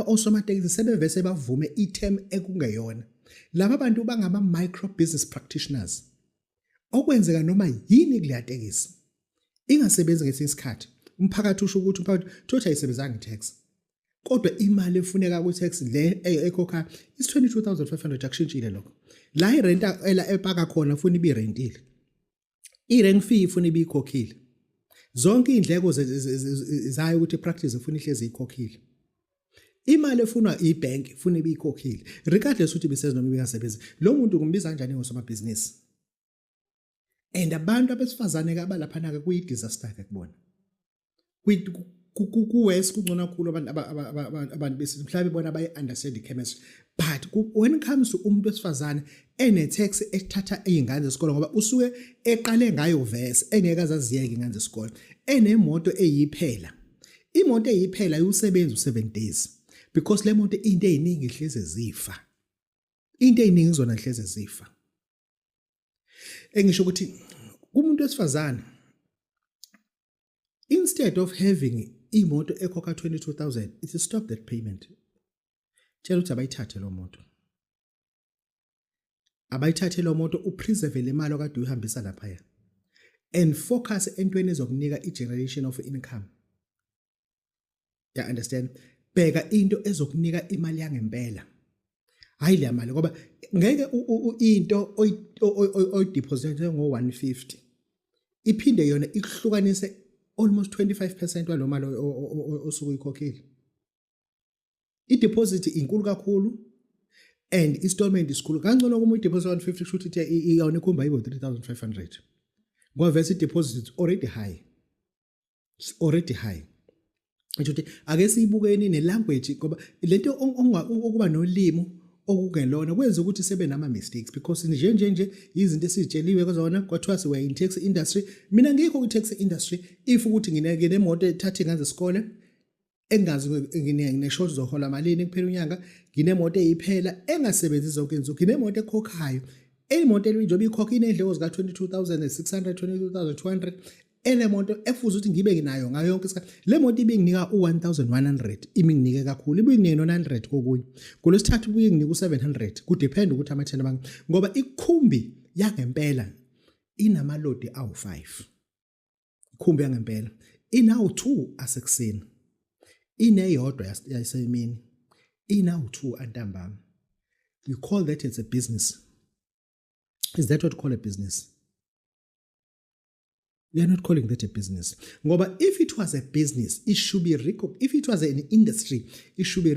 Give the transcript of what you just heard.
Osomatekisi sebevese bavume i-term ekungeyona. Laba bantu bangama-micro business practitioners. Okwenzeka noma yini kuleya tekisi ingasebenzi ngesinye isikhathi, umphakathi usho ukuthi umphakathi thothi ayisebenzanga i-tax, kodwa imali efuneka kwi-tax le ekhokha is 22,500. Akushintshile lokho. La irenta ela epaka khona funa ibirentile, i-rank fee ifuna ibiyikhokhile, zonke iy'ndleko zayo ukuthi i-practice ifuna ihlezi ikhokhile, imali efunwa ibhenki ifuna ibiyikhokhile, regardless ukuthi ibisebenza noma ibingasebenzi. Lo muntu kumbiza kanjani ngosomabhizinisi? And abantu abesifazane-ke abalaphana-ke kuyi-disaster-ke kubona. Kuwes kungcono kakhulu abantu besilisa, mhlawumbe bona bayi-understand i-chemistry, but when it comes to umuntu wesifazane ene-tax ethatha iy'ngane zesikole, ngoba usuke eqale ngayo vese engeke azaziyeke iy'ngane zesikole, enemoto eyiphela, imoto eyiphela ayiwusebenzi u-7 days, because le moto into ey'ningi hleze zifa, into ey'ningi kuzona hleze zifa. Engisho ukuthi kumuntu wesifazane, instead of having imoto ekhokha 22,000, it stop that payment. Tshela ukuthi abayithathe lo moto, abayithathe lo moto, upreserve le mali okade uyihambisa laphaya and focus entweni ezokunika i-generation of income. Ya understand? Bheka into ezokunika imali yangempela, hayi le mali, ngoba ngeke into oyideposit ngo 150 iphinde yona ikuhlukanise almost 25% walo mali osuke uyikhokhile. I-deposit inkulu kakhulu and installment isikhulu. Kangcono kuma uyideposit 150, kusho ukuthi yona ikhumba ibo 3500, ngoba vese i-deposit is already high, it's already high. Ngisho ukuthi ake siyibukeni nelanguage, ngoba lento okuba nolimo okungelona kwenza ukuthi sebe nama mistakes, because nje nje nje izinto esizitsheliwe kuzona, kwathiwa siwe in taxi industry. Mina ngikho ku taxi industry if ukuthi nginemoto ethatha ingane zesikole engazi ngine-short zohola malini kuphela unyanga, nginemoto eyiphela engasebenzi zonke insuku, nginemoto ekhokhayo, imoto njengoba ikhokha inendleko zika 22,600, 22,200, enemoto efuze ukuthi ngibe nginayo ngayo yonke isikhathi. Le moto ibinginika u-1100, iminginike kakhulu, ibinginike no-900 kokunye, ngolwesithathu ibuye nginika u-700, kudepend ukuthi amathenda bang, ngoba ikhumbi yangempela inamalodi awu-5. Ikhumbi yangempela inawu-2 asekuseni, ineyodwa yasemini, inawu-2 antambama. You call that as a business? Is that what you call a business? We are not calling that a business, ngoba if it was a business, it should be if it was an industry, it should be